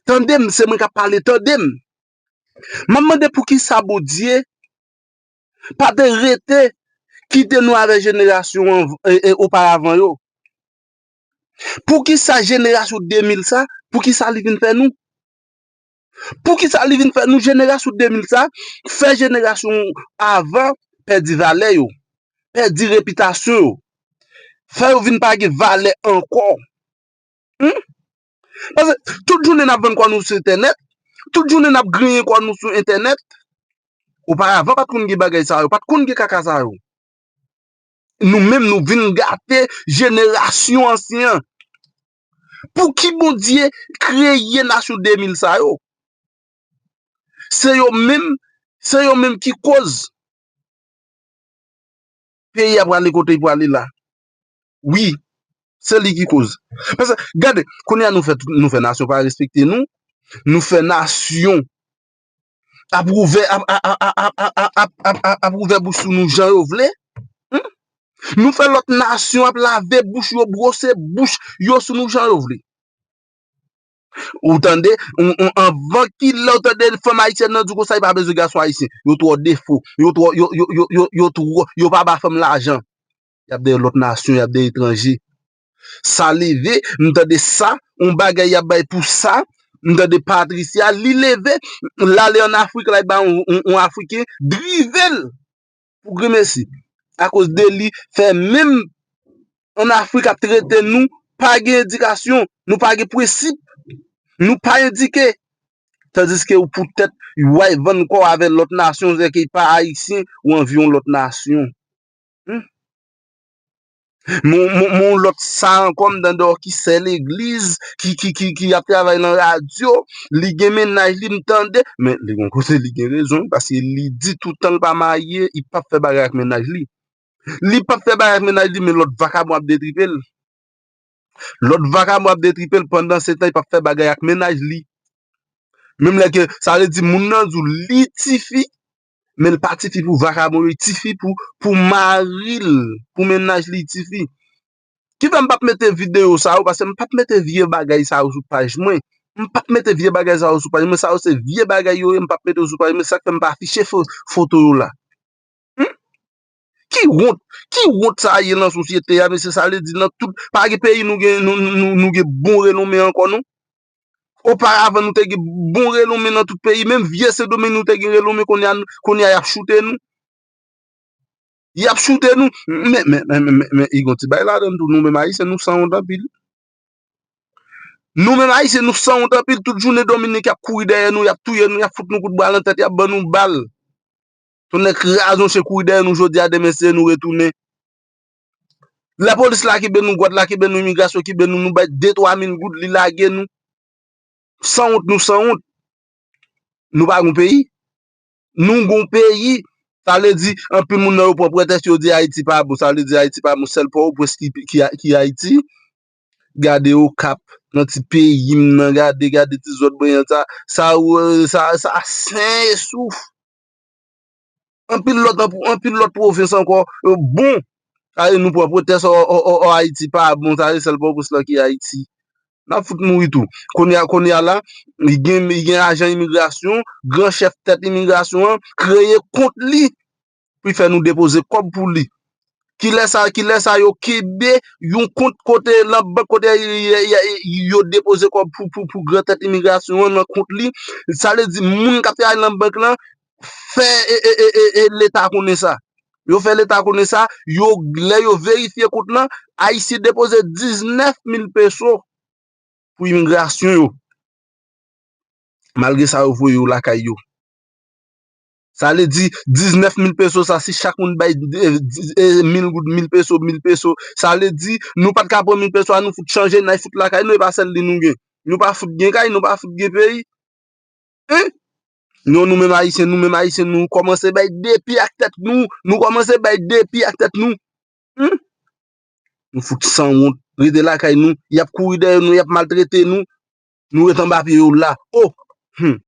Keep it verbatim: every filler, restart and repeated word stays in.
Tande m, se mwen k ap pale, tande m. M ap mande poukisa Bondye pa te rete kite nou avèk jenerasyon an, e, e, oparavan yo. Poukisa jenerasyon de mil sa, poukisa li vin fè nou? Poukisa li vin fè nou jenerasyon de mil sa, fè jenerasyon avan pèdi valè yo, pèdi repitasyon yo, fè yo vin pa gen valè ankò? Hmm? Paske tout jounen n ap vann kò nou sou entènèt, tout jounen n ap griyen kò nou sou entènèt. Oparavan, pa t konn gen bagay sa yo, pa t konn gen kaka sa yo. Nou menm, nou vin gate jenerasyon ansyen an. Pouki Bondye kreye nasyon de mil sa yo? Se yo menm, se yo menm ki koz peyi a prale kote l prale la. Wi, se li ki koz. Paske, gade, kounye a nou fè, nou fè nasyon pa respekte nou, nou fè nasyon ap ouvè, ap, ap, ap, ap, ap, ap, ap, ap ouvè bouch sou nou jan yo vle. Hmm? Nou fè lòt nasyon ap lave bouch yo, bwose bouch yo sou nou jan yo vle. Ou tande, on, on, anvan kilè ou tande fanm ayisyèn nan di konsa, li pa bezwen gason ayisyen. Yo twò defo, yo twò, yo, yo, yo, yo, yo twò, yo pa ba fanm lajan. Y ap dèyè lòt nasyon, y ap dèyè etranje. Sa leve, m tande sa, on bagay y ap bay pou sa, m tande Patricia, li leve, l ale ann Afrik, la, li bay on, on, on Afriken, drive l pou grimesi. Akoz de li, fè menm ann Afrik ap trete nou, pa gen edikasyon, nou pa gen prensip, nou pa edike. Tandiske ou poutèt, w al vann kò w avè lòt nasyon, se ke pa ayisyen, ou anvi yon lòt nasyon. Hmm? Mon, mon, mon lòt sa ankò, m tande w ki sè legliz, ki, ki, ki, ki ap travay nan radyo, li gen mennaj li, m tande, men li gon kote li gen rezon, paske li di toutan l pa marye, li p ap fè bagay ak mennaj li. Li p ap fè bagay ak mennaj li, men lòt vakabon ap detripe l. Lòt vakabon ap detripe l, pandan se tan, li p ap fè bagay ak mennaj li. Menm lè ke, sa vle di, moun nan di w li tifi, men l pa tifi pou vakabon yo, li tifi pou, pou mari l, pou mennaj li, li tifi. Ki fè m p ap mete videyo sa yo, paske m p ap mete vye bagay sa yo sou paj mwen. M p ap mete vye bagay sa yo sou paj mwen. Sa yo se vye bagay yo ye, m p ap mete yo sou paj mwen. Sa k fè m pa afiche fo-, foto yo la. Hmm? Ki wont, ki wont sa ye nan sosyete a, mesye? Sa vle di nan tout, pa gen peyi nou gen, nou, nou, nou, nou gen bon renome ankò, non? Oparavan, nou te gen bon renome nan tout peyi. Menm vye Sendomeng, nou te gen renome, kounye a, kounye a, y ap choute nou. Y ap choute nou. Men, men, men, men, men, men, i gon ti bay ladan tou, nou menm Ayisyen, nou sanwont anpil. Nou menm Ayisyen, nou sanwont anpil. Tout jounen Dominik, y ap kouri dèyè nou, y ap touye nou, y ap fout nou kout bwa nan tèt, y ap ban nou bal. Tonnè kraze yon chen kouri dèyè nou jodi a, demen se nou retounen. Lapolis la kenbe nou, gwad la kenbe nou, imigrasyon kenbe nou, nou bay de twa mil goud, li lage nou. Sanwont, nou sanwont. Nou pa gon peyi. Nou gon peyi. Sa vle di, anpil moun nan yo pran pretèks, yo di Ayiti pa bon. Sa vle di Ayiti pa bon, sèl Pòtoprens ki, ki, ki Ayiti. Gade Okap, nan ti peyi m nan, gade, gade ti zòn Brenn sa, sa, sa, sa sen e souf. Anpil lòt, anpil lòt pwovens ankò, yo bon. Sa vle di nou pran pretèks, o, o, o, o, Ayiti pa bon, sa vle di sèl Pòtoprens lan ki Ayiti. N ap fout mouri tou. Kounye a, kounye a la, li gen, li gen ajan imigrasyon, gran chèf tèt imigrasyon an, kreye kont li pou l fè nou depoze kòb pou li. Kilè sa, kilè sa yo kenbe yon kont kote, nan bank kote y-, y-, y-, yo depoze kòb pou, pou, pou gran tèt imigrasyon an nan kont li. Sa vle di, moun k ap travay nan bank lan fè, e, e, e, e, e Leta konnen sa. Yo fè Leta konnen sa, yo, lè yo verifye kont lan, Ayisyen depoze diznèf mil peso pou imigrasyon yo. Malgre sa, yo voye yo lakay yo. Sa vle di, diznèf mil peso sa, si chak moun bay, e, di-, e, mil goud, mil peso, mil peso, sa vle di, nou pa t ka pran mil peso a, nou fout chanje, n al fout lakay nou, e pa sèl li nou gen. Nou pa fout gen kay, nou pa fout gen peyi. Hein? Non, nou menm Ayisyen, nou menm Ayisyen, nou kòmanse bay depi ak tèt nou. Nou kòmanse bay depi ak tèt nou. Hmm? Nou fout sanwont. Rete lakay nou. Y ap kouri dèyè nou, y ap maltrete nou. Nou ret anba pye yo la. Oh! Hmm.